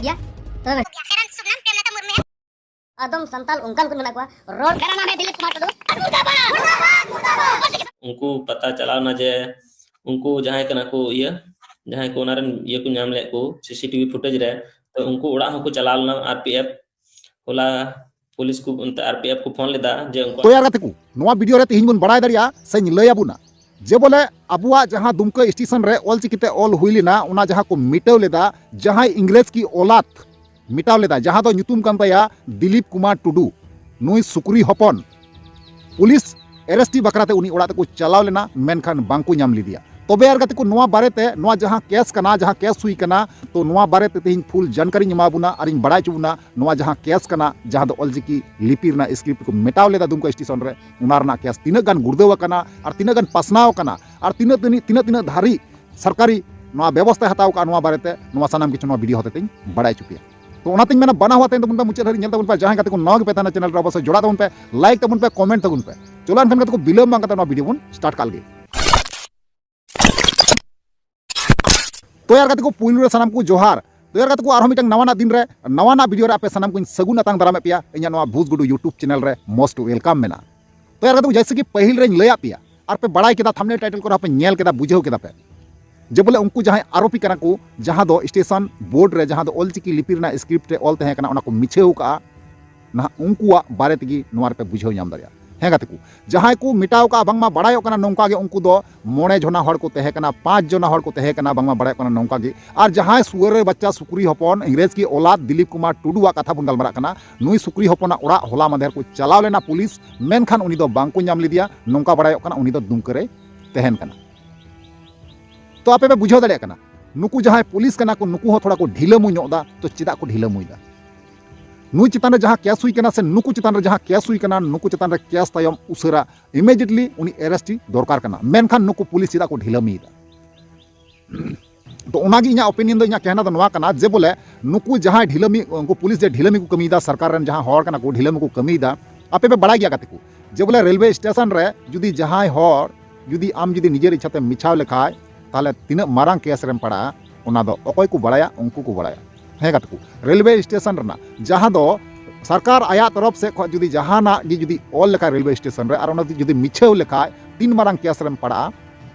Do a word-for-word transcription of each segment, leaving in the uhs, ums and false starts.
ᱜᱮᱭᱟ᱾ ᱛᱚᱵᱮ ᱟᱫᱚᱢ ᱥᱟᱱᱛᱟᱞ ᱚᱱᱠᱟᱱ ᱠᱚ ᱢᱮᱱᱟᱜ ᱠᱚᱣᱟ, ᱨᱚᱲ᱾ ᱩᱱᱠᱩ ᱯᱟᱛᱟ ᱪᱟᱞᱟᱣ ᱮᱱᱟ ᱡᱮ ᱩᱱᱠᱩ ᱡᱟᱦᱟᱸᱭ ᱠᱟᱱᱟ ᱠᱚ ᱤᱭᱟᱹ, ᱡᱟᱦᱟᱸᱭ ᱠᱚ ᱚᱱᱟ ᱨᱮᱱ ᱤᱭᱟᱹ ᱠᱚ ᱧᱟᱢ ᱞᱮᱫ ᱠᱚ ᱥᱤᱥᱤᱴᱤᱵᱷᱤ ᱯᱷᱩᱴᱮᱡᱽ ᱨᱮ, ᱛᱚ ᱩᱱᱠᱩ ᱚᱲᱟᱜ ᱦᱚᱸᱠᱚ ᱪᱟᱞᱟᱣ ᱞᱮᱱᱟ᱾ ᱟᱨ ᱯᱤ ᱮᱯᱷ ᱦᱚᱞᱟ ᱯᱩᱞᱤᱥ ᱠᱚ ᱚᱱᱛᱮ ᱟᱨ ᱯᱤ ᱮᱯᱷ ᱠᱚ ᱯᱷᱳᱱ ᱞᱮᱫᱟ ᱡᱮ ᱩᱱᱠᱩ ᱛᱚ ᱭᱟᱨ ᱜᱟᱛᱮ ᱠᱚ, ᱱᱚᱣᱟ ᱵᱷᱤᱰᱤᱭᱳ ᱨᱮ ᱛᱮᱦᱮᱧ ᱵᱚᱱ ᱵᱟᱲᱟᱭ ᱫᱟᱲᱮᱭᱟᱜᱼᱟ ᱥᱮᱧ ᱞᱟᱹᱭ ᱟᱵᱚᱱᱟ ᱡᱮ ᱵᱚᱞᱮ ᱟᱵᱚᱣᱟᱜ ᱡᱟᱦᱟᱸ ᱫᱩᱢᱠᱟᱹ ᱥᱴᱮᱥᱚᱱ ᱨᱮ ᱚᱞᱪᱤᱠᱤ ᱛᱮ ᱚᱞ ᱦᱩᱭ ᱞᱮᱱᱟ, ᱚᱱᱟ ᱡᱟᱦᱟᱸ ᱠᱚ ᱢᱤᱴᱟᱹᱣ ᱞᱮᱫᱟ, ᱡᱟᱦᱟᱸᱭ ᱤᱝᱨᱮᱡᱽ ᱠᱤ ᱚᱞᱟᱛ ᱢᱮᱴᱟᱣ ᱞᱮᱫᱟ, ᱡᱟᱦᱟᱸ ᱫᱚ ᱧᱩᱛᱩᱢ ᱠᱟᱱ ᱛᱟᱭᱟ ᱫᱤᱞᱤᱯ ᱠᱩᱢᱟᱨ ᱴᱩᱰᱩ᱾ ᱱᱩᱭ ᱥᱩᱠᱨᱤ ᱦᱚᱯᱚᱱ᱾ ᱯᱩᱞᱤᱥ ᱮᱨᱮᱥᱴᱤ ᱵᱟᱠᱷᱨᱟ ᱛᱮ ᱩᱱᱤ ᱚᱲᱟᱜ ᱛᱮᱠᱚ ᱪᱟᱞᱟᱣ ᱞᱮᱱᱟ, ᱢᱮᱱᱠᱷᱟᱱ ᱵᱟᱝᱠᱚ ᱧᱟᱢ ᱞᱮᱫᱮᱭᱟ᱾ ᱛᱚᱵᱮ ᱟᱨ ᱜᱟᱛᱮ ᱠᱚ, ᱱᱚᱣᱟ ᱵᱟᱨᱮᱛᱮ, ᱱᱚᱣᱟ ᱡᱟᱦᱟᱸ ᱠᱮᱥ ᱠᱟᱱᱟ, ᱡᱟᱦᱟᱸ ᱠᱮᱥ ᱦᱩᱭ ᱠᱟᱱᱟ, ᱛᱚ ᱱᱚᱣᱟ ᱵᱟᱨᱮᱛᱮ ᱛᱮᱦᱮᱧ ᱯᱷᱩᱞ ᱡᱟᱱᱠᱟᱨᱤᱧ ᱮᱢᱟ ᱵᱚᱱᱟ ᱟᱨᱤᱧ ᱵᱟᱲᱟᱭ ᱦᱚᱪᱚ ᱵᱚᱱᱟ, ᱱᱚᱣᱟ ᱡᱟᱦᱟᱸ ᱠᱮᱥ ᱠᱟᱱᱟ, ᱡᱟᱦᱟᱸ ᱫᱚ ᱚᱞᱪᱤᱠᱤ ᱞᱤᱯᱤ ᱨᱮᱱᱟᱜ ᱥᱠᱨᱤᱯᱴ ᱠᱚ ᱢᱮᱴᱟᱣ ᱞᱮᱫᱟ ᱫᱩᱢᱠᱟ ᱥᱴᱮᱥᱚᱱ ᱨᱮ, ᱚᱱᱟ ᱨᱮᱱᱟᱜ ᱠᱮᱥ ᱛᱤᱱᱟᱹᱜ ᱜᱟᱱ ᱜᱩᱲᱫᱟᱹᱣ ᱟᱠᱟᱱᱟ ᱟᱨ ᱛᱤᱱᱟᱹᱜ ᱜᱟᱱ ᱯᱟᱥᱱᱟᱣ ᱟᱠᱟᱱᱟ ᱟᱨ ᱛᱤᱱᱟᱹᱜ ᱛᱤᱱᱟᱹᱜ ᱛᱤᱱᱟᱹᱜ ᱫᱷᱟᱹᱨᱤᱡ ᱥᱚᱨᱠᱟᱨᱤ ᱱᱚᱣᱟ ᱵᱮᱵᱚᱥᱛᱷᱟᱭ ᱦᱟᱛᱟᱣ ᱠᱟᱜᱼᱟ, ᱱᱚᱣᱟ ᱵᱟᱨᱮᱛᱮ, ᱱᱚᱣᱟ ᱥᱟᱱᱟᱢ ᱠᱤᱪᱷᱩ ᱱᱚᱣᱟ ᱵᱷᱤᱰᱤᱭᱳ ᱦᱚᱛᱮ ᱛᱮᱧ ᱵᱟᱲᱟᱭ ᱦᱚᱪᱚ ᱯᱮᱭᱟ᱾ ᱛᱚ ᱚᱱᱟᱛᱮᱧ ᱢᱮᱱᱟ, ᱵᱟᱱᱟ ᱦᱚᱲ ᱛᱮᱦᱮᱧ ᱫᱚ ᱢᱩᱪᱟᱹᱫ ᱫᱷᱟᱹᱨᱤᱡ ᱧᱮᱞ ᱛᱟᱵᱚᱱ ᱯᱮ᱾ ᱡᱟᱦᱟᱸᱭ ᱜᱟᱛᱮ ᱠᱚ ᱱᱟᱣᱟ ᱜᱮᱯᱮ ᱛᱟᱦᱮᱱᱟ ᱪᱮᱱᱮᱞ ᱨᱮ, ᱚᱵᱚᱥᱥᱳᱭ ᱡᱚᱲᱟᱣ ᱛᱟᱵᱚᱱ ᱯᱮ, ᱞᱟᱭᱤᱠ ᱛᱟᱵᱚᱱ ᱯᱮ, ᱠᱚᱢᱮᱱᱴ ᱛᱟᱵᱚᱱ ᱯᱮ᱾ ᱪᱚᱞᱚ ᱮᱱᱠᱷᱟᱱ ᱜᱟᱛᱮ ᱠᱚ, ᱵᱤᱞᱚᱢ ᱵᱟᱝ ᱠᱟᱛᱮ ᱱᱚᱣᱟ ᱵᱷᱤᱰᱤᱭᱳ ᱵᱚᱱ ᱥᱴᱟᱨᱴ ᱠᱟᱜ ᱞᱮᱜᱮ᱾ ᱛᱚ ᱭᱟᱨ ᱜᱟᱛᱮ ᱠᱚ, ᱯᱩᱭᱞᱩ ᱨᱮ ᱥᱟᱱᱟᱢ ᱠᱚ ᱡᱚᱦᱟᱨ᱾ ᱛᱚ ᱭᱟᱨ ᱜᱟᱛᱮ ᱠᱚ, ᱟᱨᱦᱚᱸ ᱢᱤᱫᱴᱟᱝ ᱱᱟᱣᱟᱱᱟᱜ ᱫᱤᱱ ᱨᱮ, ᱱᱟᱣᱟᱱᱟᱜ ᱵᱷᱤᱰᱤᱭᱳ ᱨᱮ ᱟᱯᱮ ᱥᱟᱱᱟᱢ ᱠᱚᱧ ᱥᱟᱹᱜᱩᱱ ᱟᱛᱟᱝ ᱫᱟᱨᱟᱢᱮᱫ ᱯᱮᱭᱟ ᱤᱧᱟᱹᱜ ᱱᱚᱣᱟ ᱵᱷᱩᱥ ᱜᱩᱰᱩ YouTube ᱪᱮᱱᱮᱞ ᱨᱮ most welcome ᱢᱮᱱᱟᱜᱼᱟ᱾ ᱛᱚ ᱭᱟᱨ ᱜᱟᱛᱮ ᱠᱚ, ᱡᱮᱭᱥᱮ ᱠᱤ ᱯᱟᱹᱦᱤᱞ ᱨᱮᱧ ᱞᱟᱹᱭᱟᱫ ᱯᱮᱭᱟ, ᱟᱨ ᱯᱮ ᱵᱟᱲᱟᱭ ᱠᱮᱫᱟ, ᱛᱷᱟᱢᱵᱱᱮᱞ ᱴᱟᱭᱴᱮᱞ ᱠᱚᱨᱮ ᱦᱚᱸᱯᱮ ᱧᱮᱞ ᱠᱮᱫᱟ, ᱵᱩᱡᱷᱟᱹᱣ ᱠᱮᱫᱟ ᱯᱮ, ᱡᱮ ᱵᱚᱞᱮ ᱩᱱᱠᱩ ᱡᱟᱦᱟᱸᱭ ᱟᱨᱳᱯᱤ ᱠᱟᱱᱟ ᱠᱚ, ᱡᱟᱦᱟᱸ ᱫᱚ ᱥᱴᱮᱥᱚᱱ ᱵᱳᱨᱰ ᱨᱮ, ᱡᱟᱦᱟᱸ ᱫᱚ ᱚᱞᱪᱤᱠᱤ ᱞᱤᱯᱤ ᱨᱮᱱᱟᱜ ᱥᱠᱨᱤᱯᱴ ᱨᱮ ᱚᱞ ᱛᱟᱦᱮᱸ ᱠᱟᱱᱟ, ᱚᱱᱟ ᱠᱚ ᱢᱤᱪᱷᱟᱹᱣ ᱠᱟᱜᱼᱟ, ᱱᱟᱦᱟᱜ ᱩᱱᱠᱩᱣᱟᱜ ᱵᱟᱨᱮ ᱛᱮᱜᱮ ᱱᱚᱣᱟ ᱨᱮᱯᱮ ᱵᱩᱡᱷᱟᱹᱣ ᱧᱟᱢ ᱫᱟᱲᱮᱭᱟᱜᱼᱟ᱾ ᱦᱮᱸ ᱜᱟᱛᱮ ᱠᱚ, ᱡᱟᱦᱟᱸᱭ ᱠᱚ ᱢᱮᱴᱟᱣ ᱠᱟᱜᱼᱟ, ᱵᱟᱝᱢᱟ ᱵᱟᱲᱟᱭᱚᱜ ᱠᱟᱱᱟ ᱱᱚᱝᱠᱟ ᱜᱮ ᱩᱱᱠᱩ ᱫᱚ ᱢᱚᱬᱮ ᱡᱚᱱᱟ ᱦᱚᱲ ᱠᱚ ᱛᱟᱦᱮᱸ ᱠᱟᱱᱟ, ᱯᱟᱸᱪ ᱡᱚᱱᱟ ᱦᱚᱲ ᱠᱚ ᱛᱟᱦᱮᱸ ᱠᱟᱱᱟ, ᱵᱟᱝᱢᱟ ᱵᱟᱲᱟᱭᱚᱜ ᱠᱟᱱᱟ ᱱᱚᱝᱠᱟ ᱜᱮ᱾ ᱟᱨ ᱡᱟᱦᱟᱸᱭ ᱥᱩᱣᱟᱹᱨ ᱨᱮ ᱵᱟᱪᱪᱟ ᱥᱩᱠᱨᱤ ᱦᱚᱯᱚᱱ, ᱤᱝᱨᱮᱡᱽ ᱠᱤ ᱚᱞᱟᱫ, ᱫᱤᱞᱤᱯ ᱠᱩᱢᱟᱨ ᱴᱩᱰᱩᱣᱟᱜ ᱠᱟᱛᱷᱟ ᱵᱚᱱ ᱜᱟᱞᱢᱟᱨᱟᱜ ᱠᱟᱱᱟ, ᱱᱩᱭ ᱥᱩᱠᱨᱤ ᱦᱚᱯᱚᱱᱟᱜ ᱚᱲᱟᱜ ᱦᱚᱞᱟ ᱢᱟᱫᱷᱮᱨ ᱠᱚ ᱪᱟᱞᱟᱣ ᱞᱮᱱᱟ ᱯᱩᱞᱤᱥ, ᱢᱮᱱᱠᱷᱟᱱ ᱩᱱᱤ ᱫᱚ ᱵᱟᱝ ᱠᱚ ᱧᱟᱢ ᱞᱮᱫᱮᱭᱟ᱾ ᱱᱚᱝᱠᱟ ᱵᱟᱲᱟᱭᱚᱜ ᱠᱟᱱᱟ ᱩᱱᱤ ᱫᱚ ᱫᱩᱢᱠᱟᱹ ᱨᱮᱭ ᱛᱟᱦᱮᱱ ᱠᱟᱱᱟ᱾ ᱛᱚ ᱟᱯᱮ ᱯᱮ ᱵᱩᱡᱷᱟᱹᱣ ᱫᱟᱲᱮᱭᱟᱜ ᱠᱟᱱᱟ, ᱱᱩᱠᱩ ᱡᱟᱦᱟᱸᱭ ᱯᱩᱞᱤᱥ ᱠᱟᱱᱟ ᱠᱚ, ᱱᱩᱠᱩ ᱦᱚᱸ ᱛᱷᱚᱲᱟ ᱠᱚ ᱰᱷᱤᱞᱟᱹᱢᱩ ᱧᱚᱜ ᱮᱫᱟ᱾ ᱛᱚ ᱪᱮᱫᱟᱜ ᱠᱚ ᱰᱷᱤᱞᱟᱹᱢᱩᱭᱮᱫᱟ? ᱱᱩᱭ ᱪᱮᱛᱟᱱ ᱨᱮ ᱡᱟᱦᱟᱸ ᱠᱮᱥ ᱦᱩᱭ ᱠᱟᱱᱟ ᱥᱮ ᱱᱩᱠᱩ ᱪᱮᱛᱟᱱ ᱨᱮ ᱡᱟᱦᱟᱸ ᱠᱮᱥ ᱦᱩᱭ ᱠᱟᱱᱟ, ᱱᱩᱠᱩ ᱪᱮᱛᱟᱱ ᱨᱮ ᱠᱮᱥ ᱛᱟᱭᱚᱢ ᱩᱥᱟᱹᱨᱟ immediately ᱩᱱᱤ ᱮᱨᱮᱥᱴ ᱫᱚᱨᱠᱟᱨ ᱠᱟᱱᱟ, ᱢᱮᱱᱠᱷᱟᱱ ᱱᱩᱠᱩ ᱯᱩᱞᱤᱥ ᱪᱮᱫᱟᱜ ᱠᱚ ᱰᱷᱤᱞᱟᱹᱢᱤᱭᱮᱫᱟ? ᱛᱚ ᱚᱱᱟᱜᱮ ᱤᱧᱟᱹᱜ ᱚᱯᱤᱱᱤᱭᱚᱱ ᱫᱚ, ᱤᱧᱟᱹᱜ ᱠᱮᱦᱱᱟ ᱫᱚ ᱱᱚᱣᱟ ᱠᱟᱱᱟ ᱡᱮ ᱵᱚᱞᱮ ᱱᱩᱠᱩ ᱡᱟᱦᱟᱸᱭ ᱰᱷᱤᱞᱟᱹᱢᱤ, ᱩᱱᱠᱩ ᱯᱩᱞᱤᱥ ᱡᱮ ᱰᱷᱤᱞᱟᱹᱢᱤ ᱠᱚ ᱠᱟᱹᱢᱤᱭᱮᱫᱟ, ᱥᱚᱨᱠᱟᱨ ᱨᱮᱱ ᱡᱟᱦᱟᱸ ᱦᱚᱲ ᱠᱟᱱᱟ ᱠᱚ, ᱰᱷᱤᱞᱟᱹᱢᱤ ᱠᱚ ᱠᱟᱹᱢᱤᱭᱮᱫᱟ, ᱟᱯᱮ ᱯᱮ ᱵᱟᱲᱟᱭ ᱜᱮᱭᱟ ᱜᱟᱛᱮ ᱠᱚ, ᱡᱮ ᱵᱚᱞᱮ ᱨᱮᱞᱣᱮ ᱥᱴᱮᱥᱚᱱ ᱨᱮ ᱡᱩᱫᱤ ᱡᱟᱦᱟᱸᱭ ᱦᱚᱲ ᱡᱩᱫᱤ ᱟᱢ ᱡᱩᱫᱤ ᱱᱤᱡᱮᱨ ᱤᱪᱪᱷᱟᱛᱮᱢ ᱢᱤᱪᱷᱟᱣ ᱞᱮᱠᱷᱟᱡ, ᱛᱟᱦᱚᱞᱮ ᱛᱤᱱᱟᱹᱜ ᱢᱟᱨᱟᱝ ᱠᱮᱥ ᱨᱮᱢ ᱯᱟᱲᱟᱜᱼᱟ, ᱚᱱᱟ ᱫᱚ ᱚᱠᱚᱭ ᱠᱚ ᱵᱟᱲᱟᱭᱟ, ᱩᱱᱠᱩ ᱠᱚ ᱵᱟᱲᱟᱭᱟ᱾ ᱦᱮᱸ ᱜᱟᱛᱮ ᱠᱚ, ᱨᱮᱞᱣᱮ ᱥᱴᱮᱥᱚᱱ ᱨᱮᱱᱟᱜ ᱡᱟᱦᱟᱸ ᱫᱚ ᱥᱚᱨᱠᱟᱨ ᱟᱭᱟᱜ ᱛᱚᱨᱚᱯ ᱥᱮᱫ ᱠᱷᱚᱱ ᱡᱩᱫᱤ ᱡᱟᱦᱟᱱᱟᱜ ᱜᱮ ᱡᱩᱫᱤ ᱚᱞ ᱞᱮᱠᱷᱟᱡ ᱨᱮᱞᱣᱮ ᱥᱴᱮᱥᱚᱱ ᱨᱮ, ᱟᱨ ᱚᱱᱟ ᱡᱩᱫᱤ ᱢᱤᱪᱷᱟᱹᱣ ᱞᱮᱠᱷᱟᱡ ᱛᱤᱱ ᱢᱟᱨᱟᱝ ᱠᱮᱥ ᱨᱮᱢ ᱯᱟᱲᱟᱜᱼᱟ,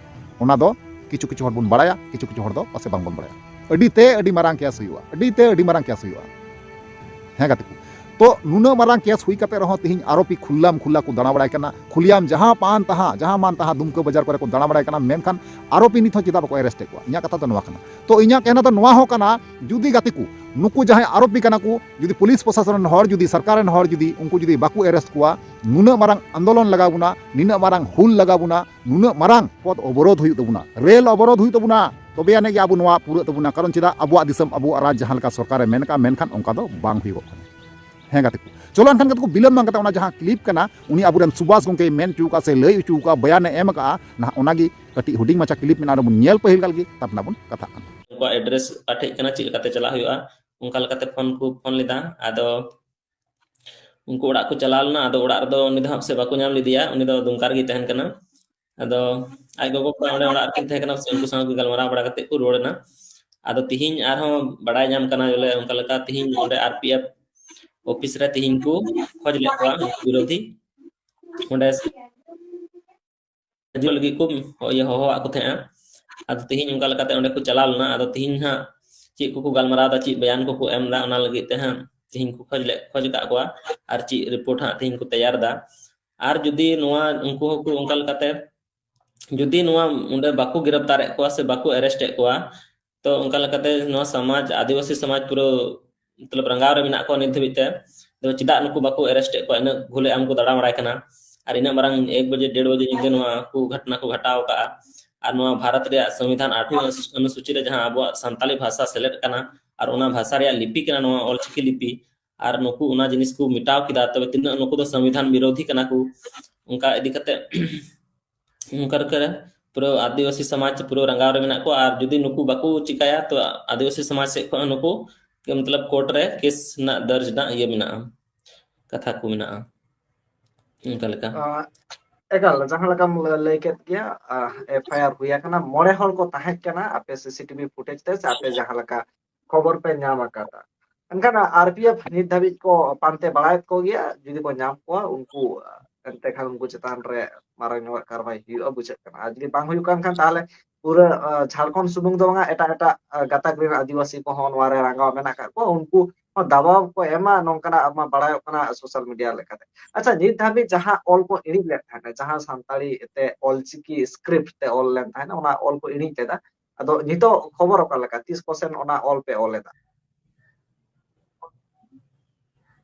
ᱚᱱᱟ ᱫᱚ ᱠᱤᱪᱷᱩ ᱠᱤᱪᱷᱩ ᱦᱚᱲ ᱵᱚᱱ ᱵᱟᱲᱟᱭᱟ, ᱠᱤᱪᱷᱩ ᱠᱤᱪᱷᱩ ᱦᱚᱲ ᱫᱚ ᱯᱟᱥᱮ ᱵᱟᱝᱵᱚᱱ ᱵᱟᱲᱟᱭᱟ᱾ ᱟᱹᱰᱤ ᱛᱮ ᱟᱹᱰᱤ ᱢᱟᱨᱟᱝ ᱠᱮᱥ ᱦᱩᱭᱩᱜᱼᱟ, ᱟᱹᱰᱤ ᱛᱮ ᱟᱹᱰᱤ ᱢᱟᱨᱟᱝ ᱠᱮᱥ ᱦᱩᱭᱩᱜᱼᱟ᱾ ᱦᱮᱸ ᱜᱟᱛᱮ ᱠᱚ, ᱛᱚ ᱱᱩᱱᱟᱹᱜ ᱢᱟᱨᱟᱝ ᱠᱮᱥ ᱦᱩᱭ ᱠᱟᱛᱮ ᱨᱮᱦᱚᱸ ᱛᱤᱦᱤᱧ ᱟᱨᱚᱯᱤ ᱠᱷᱩᱞᱞᱟᱢ ᱠᱷᱩᱞᱞᱟ ᱠᱚ ᱫᱟᱬᱟ ᱵᱟᱲᱟᱭ ᱠᱟᱱᱟ, ᱠᱷᱩᱞᱭᱟᱢ ᱡᱟᱦᱟᱸ ᱯᱟᱱ ᱛᱟᱦᱟᱸ ᱡᱟᱦᱟᱸ ᱢᱟᱱ ᱛᱟᱦᱟᱸ ᱫᱩᱢᱠᱟᱹ ᱵᱟᱡᱟᱨ ᱠᱚᱨᱮ ᱠᱚ ᱫᱟᱬᱟ ᱵᱟᱲᱟᱭ ᱠᱟᱱᱟ, ᱢᱮᱱᱠᱷᱟᱱ ᱟᱨᱚᱯᱤ ᱱᱤᱛ ᱦᱚᱸ ᱪᱮᱫᱟᱜ ᱵᱟᱠᱚ ᱮᱨᱮᱥᱴ ᱮᱫ ᱠᱚᱣᱟ? ᱤᱧᱟᱹᱜ ᱠᱟᱛᱷᱟ ᱫᱚ ᱱᱚᱣᱟ ᱠᱟᱱᱟ᱾ ᱛᱚ ᱤᱧᱟᱹᱜ ᱠᱮᱱᱟ ᱫᱚ ᱱᱚᱣᱟ ᱦᱚᱸ ᱠᱟᱱᱟ, ᱡᱩᱫᱤ ᱜᱟᱛᱮ ᱠᱚ ᱱᱩᱠᱩ ᱡᱟᱦᱟᱸᱭ ᱟᱨᱚᱯᱤ ᱠᱟᱱᱟ ᱠᱚ, ᱡᱩᱫᱤ ᱯᱩᱞᱤᱥ ᱯᱨᱚᱥᱟᱥᱚᱱ ᱨᱮᱱ ᱦᱚᱲ, ᱡᱩᱫᱤ ᱥᱚᱨᱠᱟᱨ ᱨᱮᱱ ᱦᱚᱲ, ᱡᱩᱫᱤ ᱩᱱᱠᱩ ᱡᱩᱫᱤ ᱵᱟᱠᱚ ᱮᱨᱮᱥᱴ ᱠᱚᱣᱟ, ᱱᱩᱱᱟᱹᱜ ᱢᱟᱨᱟᱝ ᱟᱱᱫᱳᱞᱚᱱ ᱞᱟᱜᱟᱣ ᱵᱚᱱᱟ, ᱱᱤᱱᱟᱹᱜ ᱢᱟᱨᱟᱝ ᱦᱩᱞ ᱞᱟᱜᱟᱣ ᱵᱚᱱᱟ, ᱱᱩᱱᱟᱹᱜ ᱢᱟᱨᱟᱝ ᱯᱚᱫ ᱚᱵᱚᱨᱳᱫᱷ ᱦᱩᱭᱩᱜ ᱛᱟᱵᱚᱱᱟ, ᱨᱮᱞ ᱚᱵᱚᱨᱳᱫᱷ ᱦᱩᱭᱩᱜ ᱛᱟᱵᱚᱱᱟ, ᱛᱚᱵᱮ ᱟᱹᱱᱤᱡ ᱜᱮ ᱟᱵᱚ ᱱᱚᱣᱟ ᱯᱩᱨᱟᱹᱜ ᱛᱟᱵᱚᱱᱟ᱾ ᱠᱟᱨᱚᱱ ᱪᱮᱫᱟᱜ? ᱟᱵᱚᱣᱟᱜ ᱫᱤᱥᱚᱢ, ᱟᱵᱚᱣᱟᱜ ᱨᱟᱡᱽ ᱡᱟᱦᱟᱸ ᱞᱮᱠᱟ ᱥᱚᱨᱠᱟᱨᱮ ᱢᱮᱱ ᱠᱟᱜᱼᱟ, ᱢᱮᱱᱠᱷᱟᱱ ᱚᱱᱠᱟ ᱫᱚ ᱵᱟᱝ ᱦᱩᱭᱩᱜᱚᱜ ᱠᱟᱱᱟ᱾ ᱦᱮᱸ ᱜᱟᱛᱮ ᱠᱚ, ᱪᱚᱞᱚ ᱮᱱᱠᱷᱟᱱ ᱜᱟᱛᱮ ᱠᱚ, ᱵᱤᱞᱚᱢ ᱵᱟᱝ ᱠᱟᱛᱮ ᱚᱱᱟ ᱡᱟᱦᱟᱸ ᱠᱞᱤᱯ ᱠᱟᱱᱟ, ᱩᱱᱤ ᱟᱵᱚᱨᱮᱱ ᱥᱩᱵᱷᱟᱥ ᱜᱚᱢᱠᱮᱭ ᱢᱮᱱ ᱦᱚᱪᱚ ᱟᱠᱟᱫ ᱥᱮ ᱞᱟᱹᱭ ᱦᱚᱪᱚ ᱟᱠᱟᱫ, ᱵᱚᱭᱟᱱᱮ ᱮᱢ ᱟᱠᱟᱫᱼᱟ, ᱱᱟᱦᱟᱜ ᱚᱱᱟᱜᱮ ᱠᱟᱹᱴᱤᱡ ᱦᱩᱰᱤᱧ ᱢᱟᱪᱷᱟ ᱠᱞᱤᱯ ᱢᱮᱱᱟᱜᱼᱟ, ᱚᱸᱰᱮ ᱵᱚᱱ ᱧᱮᱞ ᱯᱟᱹᱦᱤᱞ ᱠᱟᱜ ᱞᱮᱜᱮ, ᱛᱟᱨᱯᱚᱨᱮ ᱵᱚᱱ ᱠᱟᱛᱷᱟᱜ ᱠᱟᱱᱟ᱾ ᱩᱱᱠᱩᱣᱟᱜ ᱮᱰᱨᱮᱥ ᱚᱠᱟ ᱴᱷᱮᱡ ᱠᱟᱱᱟ, ᱪᱮᱫ ᱞᱮᱠᱟᱛᱮ ᱪᱟᱞᱟᱜ ᱦᱩᱭᱩᱜᱼᱟ, ᱚᱱᱠᱟ ᱞᱮᱠᱟᱛᱮ ᱯᱷᱳᱱ ᱠᱚ ᱯᱷᱳᱱ ᱞᱮᱫᱟ᱾ ᱟᱫᱚ ᱩᱱᱠᱩ ᱚᱲᱟᱜ ᱠᱚ ᱪᱟᱞᱟᱣ ᱞᱮᱱᱟ᱾ ᱟᱫᱚ ᱚᱲᱟᱜ ᱨᱮᱫᱚ ᱩᱱᱤ ᱫᱚ ᱦᱟᱸᱜ ᱥᱮ ᱵᱟᱠᱚ ᱧᱟᱢ ᱞᱮᱫᱮᱭᱟ, ᱩᱱᱤ ᱫᱚ ᱫᱩᱢᱠᱟ ᱨᱮᱜᱮ ᱛᱟᱦᱮᱱ ᱠᱟᱱᱟ᱾ ᱟᱫᱚ ᱟᱡ ᱜᱚᱜᱚ ᱠᱚ ᱚᱸᱰᱮ ᱚᱲᱟᱜ ᱨᱮᱠᱤᱱ ᱛᱟᱦᱮᱸ ᱠᱟᱱᱟ, ᱥᱮ ᱩᱱᱠᱩ ᱥᱟᱶ ᱜᱮ ᱜᱟᱞᱢᱟᱨᱟᱣ ᱵᱟᱲᱟ ᱠᱟᱛᱮ ᱠᱚ ᱨᱩᱣᱟᱹᱲ ᱮᱱᱟ᱾ ᱟᱫᱚ ᱛᱤᱦᱤᱧ ᱟᱨᱦᱚᱸ ᱵᱟᱲᱟᱭ ᱧᱟᱢ ᱠᱟᱱᱟ, ᱵᱚᱞᱮ ᱚᱱᱠᱟ ᱞᱮᱠᱟ ᱛᱤᱦᱤᱧ ᱚᱸᱰᱮ ᱟᱨ ᱯᱤ ᱮᱯᱷ ᱚᱯᱷᱤᱥ ᱨᱮ ᱛᱤᱦᱤᱧ ᱠᱚ ᱠᱷᱚᱡᱽ ᱞᱮᱫ ᱠᱚᱣᱟ ᱩᱱᱠᱩ ᱵᱤᱨᱳᱫᱷᱤ᱾ ᱚᱸᱰᱮ ᱦᱤᱡᱩᱜ ᱞᱟᱹᱜᱤᱫ ᱠᱚ ᱤᱭᱟᱹ ᱦᱚᱦᱚᱣᱟᱜ ᱠᱚ ᱛᱟᱦᱮᱸᱜᱼᱟ᱾ ᱟᱫᱚ ᱛᱤᱦᱤᱧ ᱚᱱᱠᱟ ᱞᱮᱠᱟᱛᱮ ᱚᱸᱰᱮ ᱠᱚ ᱪᱟᱞᱟᱣ ᱞᱮᱱᱟ᱾ ᱟᱫᱚ ᱛᱤᱦᱤᱧ ᱦᱟᱸᱜ ᱪᱮᱫ ᱠᱚᱠᱚ ᱜᱟᱞᱢᱟᱨᱟᱣ ᱮᱫᱟ, ᱪᱮᱫ ᱵᱚᱭᱟᱱ ᱠᱚᱠᱚ ᱮᱢ ᱮᱫᱟ, ᱚᱱᱟ ᱞᱟᱹᱜᱤᱫ ᱛᱮ ᱦᱟᱸᱜ ᱛᱤᱦᱤᱧ ᱠᱚ ᱠᱷᱚᱡᱽ ᱞᱮ, ᱠᱷᱚᱡᱽ ᱟᱠᱟᱫ ᱠᱚᱣᱟ, ᱟᱨ ᱪᱮᱫ ᱨᱤᱯᱳᱨᱴ ᱦᱟᱸᱜ ᱛᱤᱦᱤᱧ ᱠᱚ ᱛᱮᱭᱟᱨ ᱮᱫᱟ᱾ ᱟᱨ ᱡᱩᱫᱤ ᱱᱚᱣᱟ ᱩᱱᱠᱩ ᱦᱚᱸᱠᱚ ᱚᱱᱠᱟ ᱞᱮᱠᱟᱛᱮ, ᱡᱩᱫᱤ ᱱᱚᱣᱟ ᱚᱸᱰᱮ ᱵᱟᱠᱚ ᱜᱤᱨᱟᱯᱛᱟᱨᱮᱫ ᱠᱚᱣᱟ ᱥᱮ ᱵᱟᱠᱚ ᱮᱨᱮᱥᱴ ᱮᱫ ᱠᱚᱣᱟ, ᱛᱚ ᱚᱱᱠᱟ ᱞᱮᱠᱟᱛᱮ ᱱᱚᱣᱟ ᱥᱚᱢᱟᱡᱽ, ᱟᱹᱫᱤᱵᱟᱹᱥᱤ ᱥᱚᱢᱟᱡᱽ ᱯᱩᱨᱟᱹ ᱢᱚᱛᱞᱚᱵ ᱨᱟᱸᱜᱟᱣ ᱨᱮ ᱢᱮᱱᱟᱜ ᱠᱚᱣᱟ ᱱᱤᱛ ᱫᱷᱟᱹᱵᱤᱡ ᱛᱮ᱾ ᱫᱚ ᱪᱮᱫᱟᱜ ᱱᱩᱠᱩ ᱵᱟᱠᱚ ᱮᱨᱮᱥᱴ ᱮᱫ ᱠᱚᱣᱟ? ᱤᱱᱟᱹᱜ ᱜᱷᱩᱞᱮ ᱟᱢ ᱠᱚ ᱫᱟᱬᱟ ᱵᱟᱲᱟᱭ ᱠᱟᱱᱟ, ᱟᱨ ᱤᱱᱟᱹᱜ ᱢᱟᱨᱟᱝ ᱮᱠ ᱵᱟᱡᱮ, ᱰᱮᱲ ᱵᱟᱡᱮ ᱧᱤᱫᱟᱹ ᱱᱚᱣᱟ ᱠᱚ ᱜᱷᱚᱴᱱᱟ ᱠᱚ ᱜᱷᱟᱴᱟᱣ ᱟᱠᱟᱜᱼᱟ᱾ ᱟᱨ ᱱᱚᱣᱟ ᱵᱷᱟᱨᱚᱛ ᱨᱮᱭᱟᱜ ᱥᱚᱝᱵᱤᱫᱷᱟᱱ ᱟᱴᱷᱣᱟᱹ ᱚᱱᱩᱥᱩᱪᱤ ᱨᱮ ᱡᱟᱦᱟᱸ ᱟᱵᱚᱣᱟᱜ ᱥᱟᱱᱛᱟᱞᱤ ᱵᱷᱟᱥᱟ ᱥᱮᱞᱮᱫ ᱠᱟᱱᱟ, ᱟᱨ ᱚᱱᱟ ᱵᱷᱟᱥᱟ ᱨᱮᱭᱟᱜ ᱞᱤᱯᱤ ᱠᱟᱱᱟ ᱱᱚᱣᱟ ᱚᱞᱪᱤᱠᱤ ᱞᱤᱯᱤ, ᱟᱨ ᱱᱩᱠᱩ ᱚᱱᱟ ᱡᱤᱱᱤᱥ ᱠᱚ ᱢᱮᱴᱟᱣ ᱠᱮᱫᱟ, ᱛᱚᱵᱮ ᱛᱤᱱᱟᱹᱜ ᱱᱩᱠᱩ ᱫᱚ ᱥᱚᱝᱵᱤᱫᱷᱟᱱ ᱵᱤᱨᱳᱫᱷᱤ ᱠᱟᱱᱟ ᱠᱚ? ᱚᱱᱠᱟ ᱤᱫᱤ ᱠᱟᱛᱮ ᱚᱱᱠᱟ ᱞᱮᱠᱟ ᱯᱩᱨᱟᱹ ᱟᱹᱫᱤᱵᱟᱹᱥᱤ ᱥᱚᱢᱟᱡᱽ ᱯᱩᱨᱟᱹ ᱨᱟᱸᱜᱟᱣ ᱨᱮ ᱢᱮᱱᱟᱜ ᱠᱚᱣᱟ, ᱟᱨ ᱡᱩᱫᱤ ᱱᱩᱠᱩ ᱵᱟᱠᱚ ᱪᱤᱠᱟᱭᱟ, ᱛᱚ ᱟᱹᱫᱤᱵᱟᱹᱥᱤ ᱥᱚᱢᱟᱡᱽ ᱥᱮᱫ ᱠᱷᱚᱱ ᱱᱩᱠᱩ ᱢᱚᱛᱞᱚᱵ ᱠᱳᱨᱴ ᱨᱮ ᱠᱮᱥ ᱨᱮᱱᱟᱜ ᱫᱚᱨᱡᱽ ᱨᱮᱱᱟᱜ ᱤᱭᱟᱹ ᱢᱮᱱᱟᱜᱼᱟ, ᱠᱟᱛᱷᱟ ᱠᱚ ᱢᱮᱱᱟᱜᱼᱟ, ᱚᱱᱠᱟ ᱞᱮᱠᱟ᱾ ᱟᱸ, ᱮᱠᱟᱞ, ᱡᱟᱦᱟᱸ ᱞᱮᱠᱟᱢ ᱞᱟᱹ-, ᱞᱟᱹᱭ ᱠᱮᱫ ᱜᱮᱭᱟ, ᱟᱸ, ᱮᱯᱷ ᱟᱭ ᱟᱨ ᱦᱩᱭ ᱟᱠᱟᱱᱟ, ᱢᱚᱬᱮ ᱦᱚᱲ ᱠᱚ ᱛᱟᱦᱮᱸ ᱠᱟᱱᱟ ᱟᱯᱮ ᱥᱤ ᱥᱤ ᱴᱤ ᱵᱷᱤ ᱯᱷᱩᱴᱮᱡᱽ ᱛᱮ, ᱥᱮ ᱟᱯᱮ ᱡᱟᱦᱟᱸ ᱞᱮᱠᱟ ᱠᱷᱚᱵᱚᱨ ᱯᱮ ᱧᱟᱢ ᱟᱠᱟᱫᱟ᱾ ᱮᱱᱠᱷᱟᱱ ᱟᱨ ᱯᱤ ᱮᱯᱷ ᱱᱤᱛ ᱫᱷᱟᱹᱵᱤᱡ ᱠᱚ ᱯᱟᱱᱛᱮ ᱵᱟᱲᱟᱭᱮᱫ ᱠᱚ ᱜᱮᱭᱟ, ᱡᱩᱫᱤ ᱠᱚ ᱧᱟᱢ ᱠᱚᱣᱟ ᱩᱱᱠᱩ, ᱮᱱᱛᱮ ᱠᱷᱟᱱ ᱩᱱᱠᱩ ᱪᱮᱛᱟᱱ ᱨᱮ ᱢᱟᱨᱟᱝ ᱧᱚᱜ ᱠᱟᱨᱣᱟᱭ ᱦᱩᱭᱩᱜᱼᱟ ᱵᱩᱡᱷᱟᱹᱜ ᱠᱟᱱᱟ᱾ ᱟᱨ ᱡᱩᱫᱤ ᱵᱟᱝ ᱦᱩᱭᱩᱜ ᱠᱟᱱ ᱠᱷᱟᱱ ᱛᱟᱦᱚᱞᱮ ᱯᱩᱨᱟᱹ ᱡᱷᱟᱲᱠᱷᱚᱸᱰ ᱥᱩᱢᱩᱝ ᱫᱚ ᱵᱟᱝᱟ, ᱮᱴᱟᱜ ᱮᱴᱟᱜ ᱜᱟᱛᱟᱠ ᱨᱮᱱ ᱟᱹᱫᱤᱵᱟᱹᱥᱤ ᱠᱚᱦᱚᱸ ᱱᱚᱣᱟ ᱨᱮ ᱨᱟᱸᱜᱟᱣ ᱢᱮᱱᱟᱜ ᱟᱠᱟᱫ ᱠᱚᱣᱟ, ᱩᱱᱠᱩ ᱦᱚᱸ ᱫᱟᱵᱟᱣ ᱠᱚ ᱮᱢᱟ, ᱱᱚᱝᱠᱟᱱᱟᱜ ᱢᱟ ᱵᱟᱲᱟᱭᱚᱜ ᱠᱟᱱᱟ ᱥᱳᱥᱟᱞ ᱢᱤᱰᱤᱭᱟ ᱞᱮᱠᱟᱛᱮ᱾ ᱟᱪᱪᱷᱟ, ᱱᱤᱛ ᱫᱷᱟᱹᱵᱤᱡ ᱡᱟᱦᱟᱸ ᱚᱞ ᱠᱚ ᱤᱬᱤᱡ ᱞᱮᱫ ᱛᱟᱦᱮᱸᱱᱟ, ᱡᱟᱦᱟᱸ ᱥᱟᱱᱛᱟᱲᱤ ᱛᱮ ᱚᱞᱪᱤᱠᱤ ᱥᱠᱨᱤᱯᱴ ᱛᱮ ᱚᱞ ᱞᱮᱱ ᱛᱟᱦᱮᱸᱱᱟ, ᱚᱱᱟ ᱚᱞ ᱠᱚ ᱤᱬᱤᱡ ᱞᱮᱫᱟ, ᱟᱫᱚ ᱱᱤᱛᱚᱜ ᱠᱷᱚᱵᱚᱨ ᱚᱠᱟ ᱞᱮᱠᱟ, ᱛᱤᱥ ᱠᱚᱥᱮᱱ ᱚᱱᱟ ᱚᱞ ᱯᱮ ᱚᱞ ᱮᱫᱟ?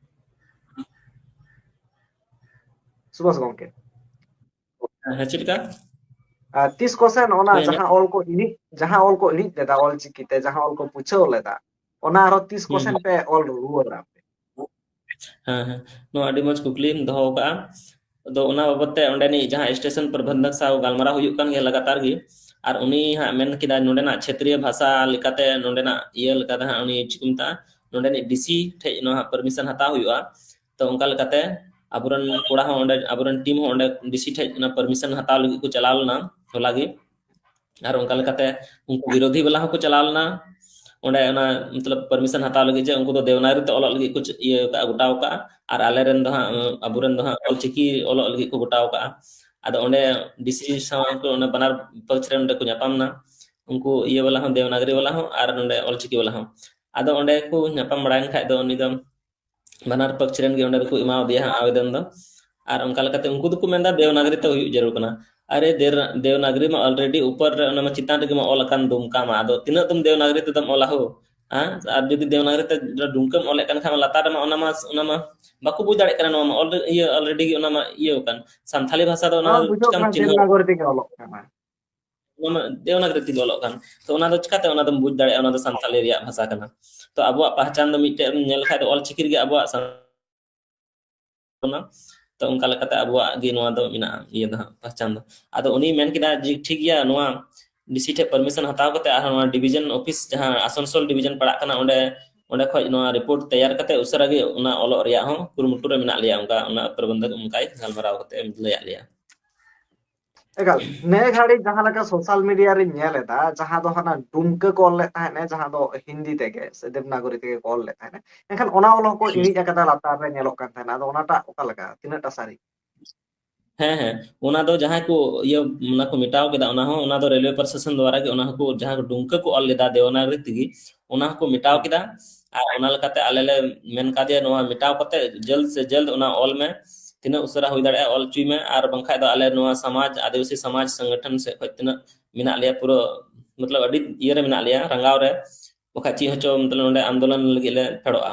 ᱥᱩᱵᱷᱟᱥ ᱜᱚᱢᱠᱮ᱾ ᱦᱮᱸ, ᱪᱮᱫ ᱞᱮᱠᱟ? ᱟᱨ ᱛᱤᱥ ᱠᱚᱥᱮᱱ ᱚᱱᱟ ᱡᱟᱦᱟᱸ ᱚᱞ ᱠᱚ ᱤᱬᱤᱡ, ᱡᱟᱦᱟᱸ ᱚᱞ ᱠᱚ ᱤᱬᱤᱡ ᱞᱮᱫᱟ ᱚᱞᱪᱤᱠᱤ ᱛᱮ, ᱡᱟᱦᱟᱸ ᱚᱞ ᱠᱚ ᱯᱩᱪᱷᱟᱹᱣ ᱞᱮᱫᱟ, ᱚᱱᱟ ᱟᱨᱚ ᱛᱤᱥ ᱠᱚᱥᱮᱱ ᱯᱮ ᱚᱞ ᱨᱩᱣᱟᱹᱲᱟ ᱯᱮ? ᱦᱮᱸ, ᱦᱮᱸ, ᱱᱚᱣᱟ ᱟᱹᱰᱤ ᱢᱚᱡᱽ ᱠᱩᱠᱞᱤᱢ ᱫᱚᱦᱚ ᱟᱠᱟᱫᱼᱟ᱾ ᱟᱫᱚ ᱚᱱᱟ ᱵᱟᱵᱚᱫ ᱛᱮ ᱚᱸᱰᱮᱱᱤᱡ ᱡᱟᱦᱟᱸ ᱥᱴᱮᱥᱚᱱ ᱯᱨᱚᱵᱚᱱᱫᱷᱚᱠ ᱥᱟᱶ ᱜᱟᱞᱢᱟᱨᱟᱣ ᱦᱩᱭᱩᱜ ᱠᱟᱱ ᱜᱮᱭᱟ ᱞᱟᱜᱟᱛᱟᱨ ᱜᱮ, ᱟᱨ ᱩᱱᱤ ᱦᱟᱸᱜ ᱢᱮᱱ ᱠᱮᱫᱟ ᱱᱚᱸᱰᱮᱱᱟᱜ ᱪᱷᱮᱛᱨᱤᱭᱚ ᱵᱷᱟᱥᱟ ᱞᱮᱠᱟᱛᱮ, ᱱᱚᱸᱰᱮᱱᱟᱜ ᱤᱭᱟᱹ ᱞᱮᱠᱟᱛᱮ ᱦᱟᱸᱜ ᱩᱱᱤ ᱪᱮᱫ ᱠᱚ ᱢᱮᱛᱟᱜᱼᱟ, ᱱᱚᱸᱰᱮᱱᱤᱡ ᱰᱤ ᱥᱤ ᱴᱷᱮᱡ ᱱᱚᱣᱟ ᱦᱟᱸᱜ ᱯᱟᱨᱢᱤᱥᱚᱱ ᱦᱟᱛᱟᱣ ᱦᱩᱭᱩᱜᱼᱟ᱾ ᱛᱚ ᱚᱱᱠᱟ ᱞᱮᱠᱟᱛᱮ ᱟᱵᱚᱨᱮᱱ ᱠᱚᱲᱟ ᱦᱚᱸ ᱚᱸᱰᱮ, ᱟᱵᱚᱨᱮᱱ ᱴᱤᱢ ᱦᱚᱸ ᱚᱸᱰᱮ ᱰᱤ ᱥᱤ ᱴᱷᱮᱡ ᱚᱱᱟ ᱯᱟᱨᱢᱤᱥᱚᱱ ᱦᱟᱛᱟᱣ ᱞᱟᱹᱜᱤᱫ ᱠᱚ ᱪᱟᱞᱟᱣ ᱞᱮᱱᱟ ᱦᱚᱞᱟ ᱜᱮ᱾ ᱟᱨ ᱚᱱᱠᱟ ᱞᱮᱠᱟᱛᱮ ᱩᱱᱠᱩ ᱵᱤᱨᱳᱫᱷᱤ ᱵᱟᱞᱟ ᱦᱚᱸᱠᱚ ᱪᱟᱞᱟᱣ ᱞᱮᱱᱟ ᱚᱸᱰᱮ, ᱚᱱᱟ ᱢᱚᱛᱞᱚᱵ ᱯᱟᱨᱢᱤᱥᱚᱱ ᱦᱟᱛᱟᱣ ᱞᱟᱹᱜᱤᱫ ᱡᱮ ᱩᱱᱠᱩ ᱫᱚ ᱫᱮᱵᱽᱱᱟᱜᱚᱨᱤ ᱛᱮ ᱚᱞᱚᱜ ᱞᱟᱹᱜᱤᱫ ᱠᱚ ᱪᱮ-, ᱤᱭᱟᱹ ᱟᱠᱟᱫᱼᱟ, ᱜᱚᱴᱟᱣ ᱟᱠᱟᱫᱼᱟ᱾ ᱟᱨ ᱟᱞᱮᱨᱮᱱ ᱫᱚ ᱦᱟᱸᱜ, ᱟᱵᱚᱨᱮᱱ ᱫᱚ ᱦᱟᱸᱜ ᱚᱞᱪᱤᱠᱤ ᱚᱞᱚᱜ ᱞᱟᱹᱜᱤᱫ ᱠᱚ ᱜᱚᱴᱟᱣ ᱟᱠᱟᱫᱼᱟ᱾ ᱟᱫᱚ ᱚᱸᱰᱮ ᱰᱤ ᱥᱤ ᱥᱟᱶ ᱠᱚ, ᱚᱸᱰᱮ ᱵᱟᱱᱟᱨ ᱯᱚᱠᱷ ᱨᱮ ᱚᱸᱰᱮ ᱠᱚ ᱧᱟᱯᱟᱢ ᱮᱱᱟ, ᱩᱱᱠᱩ ᱤᱭᱟᱹ ᱵᱟᱞᱟ ᱦᱚᱸ, ᱫᱮᱵᱽᱱᱟᱜᱚᱨᱤ ᱵᱟᱞᱟ ᱦᱚᱸ ᱟᱨ ᱱᱚᱸᱰᱮ ᱚᱞᱪᱤᱠᱤ ᱵᱟᱞᱟ ᱦᱚᱸ᱾ ᱟᱫᱚ ᱚᱸᱰᱮ ᱠᱚ ᱧᱟᱯᱟᱢ ᱵᱟᱲᱟᱭᱮᱱ ᱠᱷᱟᱡ ᱫᱚ ᱩᱱᱤ ᱫᱚ ᱵᱟᱱᱟᱨ ᱯᱚᱠᱷ ᱨᱮᱱ ᱜᱮ ᱚᱸᱰᱮ ᱫᱚᱠᱚ ᱮᱢᱟᱣᱟᱫᱮᱭᱟ ᱦᱟᱸᱜ ᱟᱵᱮᱫᱚᱱ ᱫᱚ᱾ ᱟᱨ ᱚᱱᱠᱟ ᱞᱮᱠᱟᱛᱮ ᱩᱱᱠᱩ ᱫᱚᱠᱚ ᱢᱮᱱᱫᱟ ᱫᱮᱵᱽᱱᱟᱜᱚᱨᱤ ᱛᱮ ᱦᱩᱭᱩᱜ ᱡᱟᱹᱨᱩᱲ ᱠᱟᱱᱟ᱾ ᱟᱨᱮ ᱫᱮᱨ-, ᱫᱮᱵᱽᱱᱟᱜᱚᱨᱤ ᱢᱟ already ᱩᱯᱚᱨ ᱨᱮ, ᱚᱱᱟ ᱢᱟ ᱪᱮᱛᱟᱱ ᱨᱮᱜᱮ ᱢᱟ ᱚᱞ ᱟᱠᱟᱱ ᱫᱩᱢᱠᱟ ᱢᱟ, ᱟᱫᱚ ᱛᱤᱱᱟᱹᱜ ᱫᱚᱢ ᱫᱮᱵᱽᱱᱟᱜᱚᱨᱤ ᱛᱮᱫᱚᱢ ᱚᱞᱟ ᱦᱳ? ᱦᱮᱸ? ᱟᱨ ᱡᱩᱫᱤ ᱫᱮᱵᱽᱱᱟᱜᱚᱨᱤ ᱛᱮ ᱰᱩᱢᱠᱟᱹᱢ ᱚᱞᱮᱫ ᱠᱟᱱ ᱠᱷᱟᱱ ᱢᱟ ᱞᱟᱛᱟᱨ ᱨᱮᱢᱟ ᱚᱱᱟ ᱢᱟ, ᱚᱱᱟ ᱢᱟ ᱵᱟᱠᱚ ᱵᱩᱡᱽ ᱫᱟᱲᱮᱭᱟᱜ ᱠᱟᱱᱟ, ᱱᱚᱣᱟ ᱢᱟ ᱚᱞ-, ᱤᱭᱟᱹ already ᱜᱮ ᱚᱱᱟ ᱢᱟ ᱤᱭᱟᱹ ᱟᱠᱟᱱ᱾ ᱥᱟᱱᱛᱷᱟᱞᱤ ᱵᱷᱟᱥᱟ ᱫᱚ ᱚᱱᱟ ᱦᱚᱸ ᱫᱚ ᱵᱩᱡᱷᱟᱹᱜ ᱪᱤᱠᱟᱢ ᱠᱟᱱᱟ, ᱪᱤᱱᱦᱟᱹᱣ? ᱫᱮᱵᱽᱱᱟᱜᱚᱨᱤ ᱛᱮᱜᱮ ᱚᱞᱚᱜ ᱠᱟᱱᱟ᱾ ᱚᱱᱟ ᱢᱟ ᱫᱮᱵᱽᱱᱟᱜᱚᱨᱤ ᱛᱮᱜᱮ ᱚᱞᱚᱜ ᱠᱟᱱ᱾ ᱛᱚ ᱚᱱᱟ ᱫᱚ ᱪᱤᱠᱟᱛᱮ ᱚᱱᱟ ᱫᱚᱢ ᱵᱩᱡᱽ ᱫᱟᱲᱮᱭᱟᱜᱼᱟ ᱚᱱᱟ ᱫᱚ ᱥᱟᱱᱛᱟᱞᱤ ᱨᱮᱭᱟᱜ ᱵᱷᱟᱥᱟ ᱠᱟᱱᱟ? ᱛᱚ ᱟᱵᱚᱣᱟᱜ ᱯᱟᱦᱪᱟᱱ ᱫᱚ ᱢᱤᱫᱴᱮᱡ ᱮᱢ ᱧᱮᱞ ᱞᱮᱠᱷᱟᱡ ᱫᱚ ᱚᱞᱪᱤᱠᱤ ᱨᱮᱜᱮ ᱟᱵᱚᱣᱟᱜ ᱥᱟᱱ-, ᱠᱟᱱᱟ᱾ ᱛᱚ ᱚᱱᱠᱟ ᱞᱮᱠᱟᱛᱮ ᱟᱵᱚᱣᱟᱜ ᱜᱮ ᱱᱚᱣᱟ ᱫᱚ ᱢᱮᱱᱟᱜᱼᱟ, ᱤᱭᱟᱹ ᱫᱚ ᱦᱟᱸᱜ, ᱯᱟᱦᱪᱟᱱ ᱫᱚ᱾ ᱟᱫᱚ ᱩᱱᱤ ᱢᱮᱱ ᱠᱮᱫᱟ ᱡᱮ ᱴᱷᱤᱠ ᱜᱮᱭᱟ, ᱱᱚᱣᱟ ᱰᱤ ᱥᱤ ᱴᱷᱮᱡ ᱯᱟᱨᱢᱤᱥᱚᱱ ᱦᱟᱛᱟᱣ ᱠᱟᱛᱮ ᱟᱨᱦᱚᱸ ᱱᱚᱣᱟ ᱰᱤᱵᱷᱤᱡᱚᱱ ᱚᱯᱷᱤᱥ ᱡᱟᱦᱟᱸ ᱟᱥᱟᱱᱥᱳᱞ ᱰᱤᱵᱷᱤᱡᱚᱱ ᱯᱟᱲᱟᱜ ᱠᱟᱱᱟ, ᱚᱸᱰᱮ, ᱚᱸᱰᱮ ᱠᱷᱚᱡ ᱱᱚᱣᱟ ᱨᱤᱯᱳᱨᱴ ᱛᱮᱭᱟᱨ ᱠᱟᱛᱮ ᱩᱥᱟᱹᱨᱟ ᱜᱮ ᱚᱱᱟ ᱚᱞᱚᱜ ᱨᱮᱭᱟᱜ ᱦᱚᱸ ᱠᱩᱨᱩᱢᱩᱴᱩ ᱨᱮ ᱢᱮᱱᱟᱜ ᱞᱮᱭᱟ, ᱚᱱᱠᱟ ᱚᱱᱟ ᱯᱨᱚᱵᱚᱱᱫᱷᱚᱠ ᱚᱱᱠᱟᱭ ᱜᱟᱞᱢᱟᱨᱟᱣ ᱠᱟᱛᱮ ᱞᱟᱹᱭᱟᱫ ᱞᱮᱭᱟ᱾ ᱮᱠᱟᱞ, ᱱᱮ ᱜᱷᱟᱹᱲᱤᱡ ᱡᱟᱦᱟᱸ ᱞᱮᱠᱟ social media ᱨᱤᱧ ᱧᱮᱞ ᱮᱫᱟ, ᱡᱟᱦᱟᱸ ᱫᱚ ᱦᱟᱱᱟ ᱰᱩᱢᱠᱟᱹ ᱠᱚ ᱚᱞ ᱞᱮᱫ ᱛᱟᱦᱮᱸᱫ, ᱡᱟᱦᱟᱸ ᱫᱚ ᱦᱤᱱᱫᱤ ᱛᱮᱜᱮ ᱥᱮ ᱫᱮᱵᱽᱱᱟᱜᱚᱨᱤ ᱛᱮᱜᱮ ᱠᱚ ᱚᱞ ᱞᱮᱫ ᱛᱟᱦᱮᱸᱫ, ᱮᱱᱠᱷᱟᱱ ᱚᱱᱟ ᱚᱞ ᱦᱚᱸᱠᱚ ᱤᱬᱤᱡ ᱟᱠᱟᱫᱟ, ᱞᱟᱛᱟᱨ ᱨᱮ ᱧᱮᱞᱚᱜ ᱠᱟᱱ ᱛᱟᱦᱮᱸᱫ᱾ ᱟᱫᱚ ᱚᱱᱟᱴᱟᱜ ᱚᱠᱟ ᱞᱮᱠᱟ, ᱛᱤᱱᱟᱹᱜ ᱴᱟ ᱥᱟᱹᱨᱤ? ᱦᱮᱸ, ᱦᱮᱸ, ᱚᱱᱟ ᱫᱚ ᱡᱟᱦᱟᱸᱭ ᱠᱚ ᱤᱭᱟᱹ, ᱚᱱᱟ ᱠᱚ ᱢᱮᱴᱟᱣ ᱠᱮᱫᱟ, ᱚᱱᱟ ᱦᱚᱸ, ᱚᱱᱟ ᱫᱚ ᱨᱮᱞᱣᱮ ᱯᱨᱚᱥᱟᱥᱚᱱ ᱫᱣᱟᱨᱟ ᱜᱮ, ᱚᱱᱟ ᱦᱚᱸᱠᱚ, ᱡᱟᱦᱟᱸ ᱠᱚ ᱰᱩᱢᱠᱟᱹ ᱠᱚ ᱚᱞ ᱞᱮᱫᱟ ᱫᱮᱣᱱᱟᱜᱚᱨᱤ ᱛᱮᱜᱮ, ᱚᱱᱟ ᱦᱚᱸᱠᱚ ᱢᱮᱴᱟᱣ ᱠᱮᱫᱟ᱾ ᱟᱨ ᱚᱱᱟ ᱞᱮᱠᱟᱛᱮ ᱟᱞᱮ ᱞᱮ ᱢᱮᱱ ᱠᱟᱫᱮᱭᱟ, ᱱᱚᱣᱟ ᱢᱮᱴᱟᱣ ᱠᱟᱛᱮ ᱡᱚᱞᱫ ᱥᱮ ᱡᱚᱞᱫ ᱚᱱᱟ ᱚᱞ ᱢᱮ, ᱛᱤᱱᱟᱹᱜ ᱩᱥᱟᱹᱨᱟ ᱦᱩᱭ ᱫᱟᱲᱮᱭᱟᱜᱼᱟ ᱚᱞ ᱦᱚᱪᱚᱭ ᱢᱮ, ᱟᱨ ᱵᱟᱝᱠᱷᱟᱡ ᱫᱚ ᱟᱞᱮ ᱱᱚᱣᱟ ᱥᱚᱢᱟᱡᱽ, ᱟᱹᱫᱤᱵᱟᱹᱥᱤ ᱥᱚᱢᱟᱡᱽ ᱥᱚᱝᱜᱚᱴᱷᱚᱱ ᱥᱮᱫ ᱠᱷᱚᱱ ᱛᱤᱱᱟᱹᱜ ᱢᱮᱱᱟᱜ ᱞᱮᱭᱟ, ᱯᱩᱨᱟᱹ ᱢᱚᱛᱞᱚᱵ ᱟᱹᱰᱤ ᱤᱭᱟᱹ ᱨᱮ ᱢᱮᱱᱟᱜ ᱞᱮᱭᱟ, ᱨᱟᱸᱜᱟᱣ ᱨᱮ, ᱵᱟᱠᱷᱟᱡ ᱪᱮᱫ ᱦᱚᱪᱚ, ᱢᱚᱛᱞᱚᱵ ᱱᱚᱰᱮ ᱟᱱᱫᱳᱞᱚᱱ ᱞᱟᱹᱜᱤᱫ ᱞᱮ ᱯᱷᱮᱰᱚᱜᱼᱟ᱾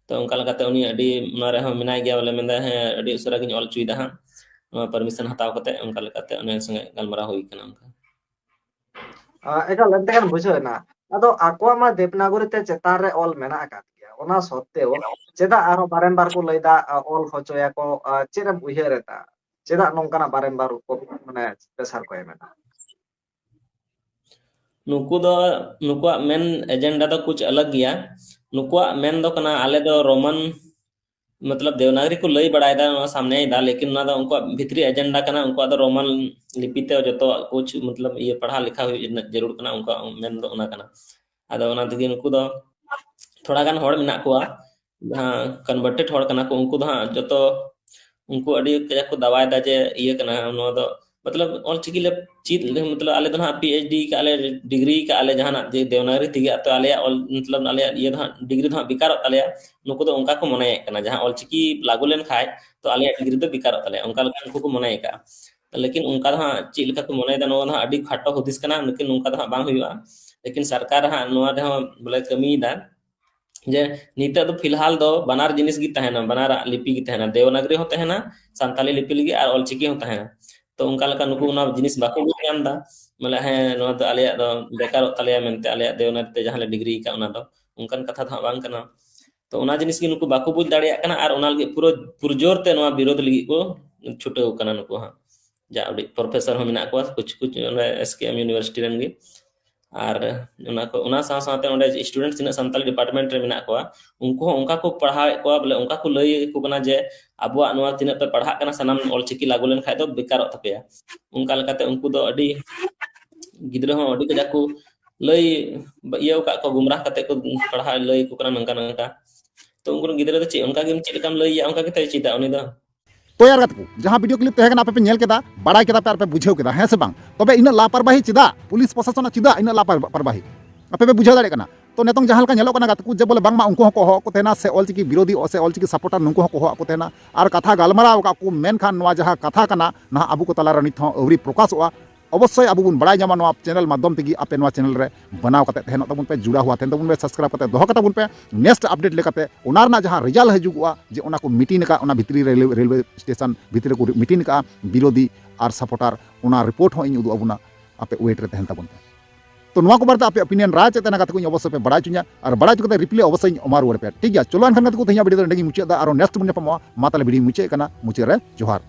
ᱛᱚ ᱚᱱᱠᱟ ᱞᱮᱠᱟᱛᱮ ᱩᱱᱤ ᱟᱹᱰᱤ ᱚᱱᱟ ᱨᱮᱦᱚᱸ ᱢᱮᱱᱟᱭ ᱜᱮᱭᱟ, ᱵᱚᱞᱮ ᱢᱮᱱᱫᱟ, "ᱦᱮᱸ, ᱟᱹᱰᱤ ᱩᱥᱟᱹᱨᱟ ᱜᱤᱧ ᱚᱞ ᱦᱚᱪᱚᱭᱮᱫᱟ ᱦᱟᱸᱜ", ᱱᱚᱣᱟ ᱯᱟᱨᱢᱤᱥᱚᱱ ᱦᱟᱛᱟᱣ ᱠᱟᱛᱮ ᱚᱱᱠᱟ ᱞᱮᱠᱟᱛᱮ ᱩᱱᱤ ᱥᱚᱸᱜᱮ ᱜᱟᱞᱢᱟᱨᱟᱣ ᱦᱩᱭ ᱠᱟᱱᱟ ᱚᱱᱠᱟ᱾ ᱟᱸ, ᱮᱠᱟᱞ, ᱮᱱᱛᱮ ᱠᱷᱟᱱ ᱵᱩᱡᱷᱟᱹᱣ ᱮᱱᱟ᱾ ᱟᱫᱚ ᱟᱠᱚᱣᱟᱜ ᱢᱟ ᱫᱮᱵᱽᱱᱟᱜᱚᱨᱤ ᱛᱮ ᱪᱮᱛᱟᱱ ᱨᱮ ᱚᱞ ᱢᱮᱱᱟᱜ ᱟᱠᱟᱫ ᱜᱮᱭᱟ, ᱚᱱᱟ ᱥᱚᱛᱛᱮᱣ ᱪᱮᱫᱟᱜ ᱟᱨᱦᱚᱸ ᱵᱟᱨᱮᱢᱵᱟᱨ ᱠᱚ ᱞᱟᱹᱭᱫᱟ, ᱟ, ᱚᱞ ᱦᱚᱪᱚᱭᱟᱠᱚ? ᱟ, ᱪᱮᱫ ᱮᱢ ᱩᱭᱦᱟᱹᱨ ᱮᱫᱟ, ᱪᱮᱫᱟᱜ ᱱᱚᱝᱠᱟᱱᱟᱜ ᱵᱟᱨᱮᱢᱵᱟᱨ ᱠᱚ, ᱢᱟᱱᱮ, ᱯᱨᱮᱥᱟᱨ ᱠᱚ ᱮᱢ ᱮᱫᱟ? ᱱᱩᱠᱩ ᱫᱚ, ᱱᱩᱠᱩᱣᱟᱜ ᱢᱮᱱ ᱮᱡᱮᱱᱰᱟ ᱫᱚ ᱠᱩᱪ ᱟᱞᱟᱜᱽ ᱜᱮᱭᱟ᱾ ᱱᱩᱠᱩᱣᱟᱜ ᱢᱮᱱ ᱫᱚ ᱠᱟᱱᱟ, ᱟᱞᱮ ᱫᱚ ᱨᱳᱢᱟᱱ, ᱢᱚᱛᱞᱚᱵ ᱫᱮᱣᱱᱟᱜᱚᱨᱤ ᱠᱚ ᱞᱟᱹᱭ ᱵᱟᱲᱟᱭᱮᱫᱟ, ᱱᱚᱣᱟ ᱥᱟᱢᱱᱮᱭᱮᱫᱟ, ᱞᱮᱠᱤᱱ ᱚᱱᱟ ᱫᱚ ᱩᱱᱠᱩᱣᱟᱜ ᱵᱷᱤᱛᱨᱤ ᱮᱡᱮᱱᱰᱟ ᱠᱟᱱᱟ᱾ ᱩᱱᱠᱩᱣᱟᱜ ᱫᱚ ᱨᱳᱢᱟᱱ ᱞᱤᱯᱤ ᱛᱮ ᱡᱚᱛᱚᱣᱟᱜ ᱠᱩᱪ, ᱢᱚᱛᱞᱚᱵ, ᱤᱭᱟᱹ ᱯᱟᱲᱦᱟᱣ ᱞᱮᱠᱷᱟ ᱦᱩᱭᱩᱜ ᱡᱟᱹᱨᱩᱲ ᱠᱟᱱᱟ, ᱩᱱᱠᱩᱣᱟᱜ ᱢᱮᱱ ᱫᱚ ᱚᱱᱟ ᱠᱟᱱᱟ᱾ ᱟᱫᱚ ᱚᱱᱟ ᱛᱮᱜᱮ ᱱᱩᱠᱩ ᱫᱚ ᱛᱷᱚᱲᱟ ᱜᱟᱱ ᱦᱚᱲ ᱢᱮᱱᱟᱜ ᱠᱚᱣᱟ, ᱡᱟᱦᱟᱸ ᱠᱚᱱᱵᱷᱟᱨᱴᱮᱰ ᱦᱚᱲ ᱠᱟᱱᱟ ᱠᱚ, ᱩᱱᱠᱩ ᱫᱚ ᱦᱟᱸᱜ ᱡᱚᱛᱚ, ᱩᱱᱠᱩ ᱟᱹᱰᱤ ᱠᱟᱡᱟᱠ ᱠᱚ ᱫᱟᱣᱟᱭᱮᱫᱟ ᱡᱮ ᱤᱭᱟᱹ ᱠᱟᱱᱟ, ᱱᱚᱣᱟ ᱫᱚ, ᱢᱚᱛᱞᱚᱵ, ᱚᱞᱪᱤᱠᱤ ᱞᱮ ᱪᱮᱫ, ᱢᱚᱛᱞᱚᱵ, ᱟᱞᱮ ᱫᱚ ᱦᱟᱸᱜ ᱯᱤ ᱮᱭᱤᱪ ᱰᱤ ᱠᱟᱜᱼᱟ ᱞᱮ, ᱰᱤᱜᱽᱨᱤ ᱠᱟᱜᱼᱟ ᱞᱮ ᱡᱟᱦᱟᱱᱟᱜ ᱡᱮ ᱫᱮᱣᱱᱟᱜᱚᱨᱤ ᱛᱮᱜᱮ, ᱛᱚ ᱟᱞᱮᱭᱟᱜ ᱚᱞ, ᱢᱚᱛᱞᱚᱵ, ᱟᱞᱮᱭᱟᱜ ᱤᱭᱟᱹ ᱫᱚ ᱦᱟᱸᱜ, ᱰᱤᱜᱽᱨᱤ ᱫᱚ ᱦᱟᱸᱜ ᱵᱮᱠᱟᱨᱚᱜ ᱛᱟᱞᱮᱭᱟ᱾ ᱱᱩᱠᱩ ᱫᱚ ᱚᱱᱠᱟ ᱠᱚ ᱢᱚᱱᱮᱭᱮᱫ ᱠᱟᱱᱟ, ᱡᱟᱦᱟᱸ ᱚᱞᱪᱤᱠᱤ ᱞᱟᱹᱜᱩ ᱞᱮᱱᱠᱷᱟᱡ ᱛᱚ ᱟᱞᱮᱭᱟᱜ ᱰᱤᱜᱽᱨᱤ ᱫᱚ ᱵᱮᱠᱟᱨᱚᱜ ᱛᱟᱞᱮᱭᱟ, ᱚᱱᱠᱟ ᱞᱮᱠᱟ ᱩᱱᱠᱩ ᱠᱚ ᱢᱚᱱᱮ ᱟᱠᱟᱫᱼᱟ᱾ ᱞᱮᱠᱤᱱ ᱚᱱᱠᱟ ᱫᱚ ᱦᱟᱸᱜ ᱪᱮᱫ ᱞᱮᱠᱟ ᱠᱚ ᱢᱚᱱᱮᱭᱮᱫᱟ, ᱱᱚᱣᱟ ᱫᱚ ᱦᱟᱸᱜ ᱟᱹᱰᱤ ᱠᱷᱟᱴᱚ ᱦᱩᱫᱤᱥ ᱠᱟᱱᱟ, ᱞᱮᱠᱤᱱ ᱱᱚᱝᱠᱟ ᱫᱚ ᱦᱟᱸᱜ ᱵᱟᱝ ᱦᱩᱭᱩᱜᱼᱟ᱾ ᱞᱮᱠᱤᱱ ᱥᱚᱨᱠᱟᱨ ᱦᱟᱸᱜ ᱱᱚᱣᱟ ᱨᱮᱦᱚᱸ ᱵᱚᱞᱮ ᱠᱟᱹᱢᱤᱭᱮᱫᱟ ᱡᱮ ᱱᱤᱛᱚᱜ ᱫᱚ ᱯᱷᱤᱞᱦᱟᱞ ᱫᱚ ᱵᱟᱱᱟᱨ ᱡᱤᱱᱤᱥ ᱜᱮ ᱛᱟᱦᱮᱱᱟ, ᱵᱟᱱᱟᱨᱟᱜ ᱞᱤᱯᱤ ᱜᱮ ᱛᱟᱦᱮᱱᱟ, ᱫᱮᱣᱱᱟᱜᱽᱨᱤ ᱦᱚᱸ ᱛᱟᱦᱮᱱᱟ, ᱥᱟᱱᱛᱟᱞᱤ ᱞᱤᱯᱤ ᱞᱟᱹᱜᱤᱫ ᱟᱨ ᱚᱞᱪᱤᱠᱤ ᱦᱚᱸ ᱛᱟᱦᱮᱱᱟ᱾ ᱛᱚ ᱚᱱᱠᱟ ᱞᱮᱠᱟ ᱱᱩᱠᱩ ᱚᱱᱟ ᱡᱤᱱᱤᱥ ᱵᱟᱠᱚ ᱵᱩᱡᱽ ᱧᱟᱢ ᱮᱫᱟ, ᱵᱚᱞᱮ ᱦᱮᱸ, ᱱᱚᱣᱟ ᱫᱚ ᱟᱞᱮᱭᱟᱜ ᱫᱚ ᱵᱮᱠᱟᱨᱚᱜ ᱛᱟᱞᱮᱭᱟ ᱢᱮᱱᱛᱮ, ᱟᱞᱮᱭᱟᱜ ᱫᱮᱣᱱᱟᱜᱽᱨᱤ ᱛᱮ ᱡᱟᱦᱟᱸ ᱞᱮ ᱰᱤᱜᱽᱨᱤ ᱟᱠᱟᱫ ᱚᱱᱟ ᱫᱚ, ᱚᱱᱠᱟᱱ ᱠᱟᱛᱷᱟ ᱫᱚ ᱦᱟᱸᱜ ᱵᱟᱝ ᱠᱟᱱᱟ᱾ ᱛᱚ ᱚᱱᱟ ᱡᱤᱱᱤᱥ ᱜᱮ ᱱᱩᱠᱩ ᱵᱟᱠᱚ ᱵᱩᱡᱽ ᱫᱟᱲᱮᱭᱟᱜ ᱠᱟᱱᱟ ᱟᱨ ᱚᱱᱟ ᱞᱟᱹᱜᱤᱫ ᱯᱩᱨᱟᱹ ᱯᱩᱨᱡᱳᱨ ᱛᱮ ᱱᱚᱣᱟ ᱵᱤᱨᱳᱫᱷ ᱞᱟᱹᱜᱤᱫ ᱠᱚ ᱪᱷᱩᱴᱟᱹᱣ ᱠᱟᱱᱟ ᱱᱩᱠᱩ ᱦᱟᱸᱜ᱾ ᱡᱟ ᱩᱰᱤᱡ ᱯᱨᱚᱯᱷᱮᱥᱚᱨ ᱦᱚᱸ ᱢᱮᱱᱟᱜ ᱠᱚᱣᱟ, ᱠᱩᱪ ᱠᱩᱪ ᱚᱸᱰᱮ ᱮᱥ ᱠᱮ ᱮᱢ ᱤᱭᱩᱱᱤᱵᱷᱟᱨᱥᱤᱴᱤ ᱨᱮᱱ ᱜᱮ᱾ ᱟᱨ ᱚᱱᱟ ᱠᱚ, ᱚᱱᱟ ᱥᱟᱶ ᱥᱟᱶᱛᱮ ᱚᱸᱰᱮ students ᱛᱤᱱᱟᱹᱜ ᱥᱟᱱᱛᱟᱲᱤ department ᱨᱮ ᱢᱮᱱᱟᱜ ᱠᱚᱣᱟ, ᱩᱱᱠᱩ ᱦᱚᱸ ᱚᱱᱠᱟ ᱠᱚ ᱯᱟᱲᱦᱟᱣᱮᱫ ᱠᱚᱣᱟ, ᱵᱚᱞᱮ ᱚᱱᱠᱟ ᱠᱚ ᱞᱟᱹᱭ ᱟᱠᱚ ᱠᱟᱱᱟ ᱡᱮ ᱟᱵᱚᱣᱟᱜ ᱱᱚᱣᱟ ᱛᱤᱱᱟᱹᱜ ᱯᱮ ᱯᱟᱲᱦᱟᱜ ᱠᱟᱱᱟ ᱥᱟᱱᱟᱢ ᱚᱞᱪᱤᱠᱤ ᱞᱟᱹᱜᱩ ᱞᱮᱱᱠᱷᱟᱱ ᱫᱚ ᱵᱮᱠᱟᱨᱚᱜ ᱛᱟᱯᱮᱭᱟ᱾ ᱚᱱᱠᱟ ᱞᱮᱠᱟᱛᱮ ᱩᱱᱠᱩ ᱫᱚ ᱟᱹᱰᱤ, ᱜᱤᱫᱽᱨᱟᱹ ᱦᱚᱸ ᱟᱹᱰᱤ ᱠᱟᱡᱟᱠ ᱠᱚ ᱞᱟᱹᱭ ᱤᱭᱟᱹ ᱟᱠᱟᱫ ᱠᱚᱣᱟ, ᱜᱩᱢᱨᱟᱦ ᱠᱟᱛᱮ ᱠᱚ ᱯᱟᱲᱦᱟᱣ ᱞᱟᱹᱭ ᱟᱠᱚ ᱠᱟᱱᱟ ᱱᱚᱝᱠᱟ ᱱᱚᱝᱠᱟ᱾ ᱛᱚ ᱩᱱᱠᱩ ᱨᱮᱱ ᱜᱤᱫᱽᱨᱟᱹ ᱫᱚ ᱪᱮᱫ ᱚᱱᱠᱟ ᱜᱮᱢ ᱪᱮᱫ ᱞᱮᱠᱟᱢ ᱞᱟᱹᱭ ᱟᱭᱟ, ᱚᱱᱠᱟ ᱜᱮᱛᱚᱭ ᱪᱮᱫᱟ ᱩᱱᱤ ᱫᱚ᱾ ᱛᱚ ᱭᱟᱨ ᱜᱟᱛᱮ ᱠᱚ, ᱡᱟᱦᱟᱸ video clip ᱛᱟᱦᱮᱸ ᱠᱟᱱᱟ, ᱟᱯᱮ ᱯᱮ ᱧᱮᱞ ᱠᱮᱫᱟ, ᱵᱟᱲᱟᱭ ᱠᱮᱫᱟ ᱯᱮ ᱟᱨ ᱯᱮ ᱵᱩᱡᱷᱟᱹᱣ ᱠᱮᱫᱟ, ᱦᱮᱸ ᱥᱮ ᱵᱟᱝ? ᱛᱚᱵᱮ ᱤᱱᱟᱹᱜ ᱞᱟᱯᱟᱨᱵᱟᱦᱤ ᱪᱮᱫᱟᱜ? ᱯᱩᱞᱤᱥ ᱯᱨᱚᱥᱟᱥᱚᱱᱟᱜ ᱪᱮᱫᱟᱜ ᱤᱱᱟᱹᱜ ᱞᱟᱯᱟᱨᱵᱟᱦᱤ? ᱟᱯᱮ ᱯᱮ ᱵᱩᱡᱷᱟᱹᱣ ᱫᱟᱲᱮᱭᱟᱜ ᱠᱟᱱᱟ? ᱛᱚ ᱱᱤᱛᱚᱝ ᱡᱟᱦᱟᱸ ᱞᱮᱠᱟ ᱧᱮᱞᱚᱜ ᱠᱟᱱᱟ ᱜᱟᱛᱮ ᱠᱚ, ᱡᱮ ᱵᱚᱞᱮ ᱵᱟᱝᱢᱟ ᱩᱱᱠᱩ ᱦᱚᱸᱠᱚ ᱦᱚᱦᱚ ᱟᱠᱚ ᱛᱟᱦᱮᱱᱟ, ᱥᱮ ᱚᱞᱪᱤᱠᱤ ᱵᱤᱨᱳᱫᱷᱤ ᱥᱮ ᱚᱞᱪᱤᱠᱤ supporter ᱱᱩᱠᱩ ᱦᱚᱸᱠᱚ ᱦᱚᱦᱚ ᱟᱠᱚ ᱛᱟᱦᱮᱱᱟ, ᱟᱨ ᱠᱟᱛᱷᱟ ᱜᱟᱞᱢᱟᱨᱟᱣ ᱟᱠᱟᱫ ᱠᱚ, ᱢᱮᱱᱠᱷᱟᱱ ᱱᱚᱣᱟ ᱡᱟᱦᱟᱸ ᱠᱟᱛᱷᱟ ᱠᱟᱱᱟ, ᱱᱟᱦᱟᱜ ᱟᱵᱚ ᱠᱚ ᱛᱟᱞᱟᱨᱮ ᱱᱤᱛ ᱦᱚᱸ ᱟᱹᱣᱨᱤ ᱯᱨᱚᱠᱟᱥᱚᱜᱼᱟ᱾ ᱚᱵᱚᱥᱥᱳᱭ ᱟᱵᱚ ᱵᱚᱱ ᱵᱟᱲᱟᱭ ᱧᱟᱢᱟ ᱱᱚᱣᱟ channel ᱢᱟᱫᱽᱫᱷᱚᱢ ᱛᱮᱜᱮ᱾ ᱟᱯᱮ ᱱᱚᱣᱟ channel ᱨᱮ ᱵᱮᱱᱟᱣ ᱠᱟᱛᱮ ᱛᱟᱦᱮᱱᱚᱜ ᱛᱟᱵᱚᱱ ᱯᱮ, ᱡᱩᱲᱟᱣ ᱦᱩᱭᱟ ᱛᱟᱦᱮᱱ ᱛᱟᱵᱚᱱ ᱯᱮ, subscribe ᱠᱟᱛᱮ ᱫᱚᱦᱚ ᱠᱟᱛᱟ ᱵᱚᱱ ᱯᱮ᱾ Next update ᱞᱮᱠᱟᱛᱮ ᱚᱱᱟ ᱨᱮᱱᱟᱜ ᱡᱟᱦᱟᱸ result ᱦᱤᱡᱩᱜᱚᱜᱼᱟ, ᱡᱮ ᱚᱱᱟ ᱠᱚ meeting ᱟᱠᱟᱫ, ᱚᱱᱟ ᱵᱷᱤᱛᱨᱤ ᱨᱮ ᱨᱮᱞᱣᱮ, ᱨᱮᱞᱣᱮ ᱥᱴᱮᱥᱚᱱ ᱵᱷᱤᱛᱨᱤ ᱨᱮᱠᱚ meeting ᱟᱠᱟᱫᱼᱟ ᱵᱤᱨᱳᱫᱷᱤ ᱟᱨ supporter, ᱚᱱᱟ report ᱦᱚᱸ ᱤᱧ ᱩᱫᱩᱜ ᱟᱵᱚᱱᱟ᱾ ᱟᱯᱮ wait ᱨᱮ ᱛᱟᱦᱮᱱ ᱛᱟᱵᱚᱱ ᱯᱮ᱾ ᱛᱚ ᱱᱚᱣᱟ ᱠᱚ ᱵᱟᱨᱮᱛᱮ ᱟᱯᱮ opinion ᱨᱟᱭ ᱪᱮᱫ ᱛᱟᱦᱮᱱᱟ ᱜᱟᱛᱮ ᱠᱚ, ᱤᱧ ᱚᱵᱚᱥᱥᱳᱭ ᱯᱮ ᱵᱟᱲᱟᱭ ᱦᱚᱪᱚᱧᱟ, ᱟᱨ ᱵᱟᱲᱟᱭ ᱦᱚᱪᱚ ᱠᱟᱛᱮ reply ᱚᱵᱚᱥᱥᱳᱭ ᱤᱧ ᱮᱢᱟ ᱨᱩᱣᱟᱹᱲ ᱯᱮᱭᱟ, ᱴᱷᱤᱠ ᱜᱮᱭᱟ? ᱪᱚᱞᱚ ᱮᱱᱠᱷᱟᱱ ᱜᱟᱛᱮ ᱠᱚ, ᱛᱮᱦᱮᱧᱟᱜ video ᱫᱚ ᱱᱚᱸᱰᱮ ᱜᱮᱧ ᱢᱩᱪᱟᱹᱫ ᱮᱫᱟ᱾ ᱟᱨᱚ next ᱵᱚᱱ ᱧᱟᱯᱟᱢᱚᱜᱼᱟ᱾ ᱢᱟ ᱛᱟᱦᱞᱮ video ᱧ ᱢᱩᱪᱟᱹᱫ ᱠᱟᱱᱟ, ᱢᱩᱪᱟᱹᱫ ᱨᱮ ᱡᱚᱦᱟᱨ᱾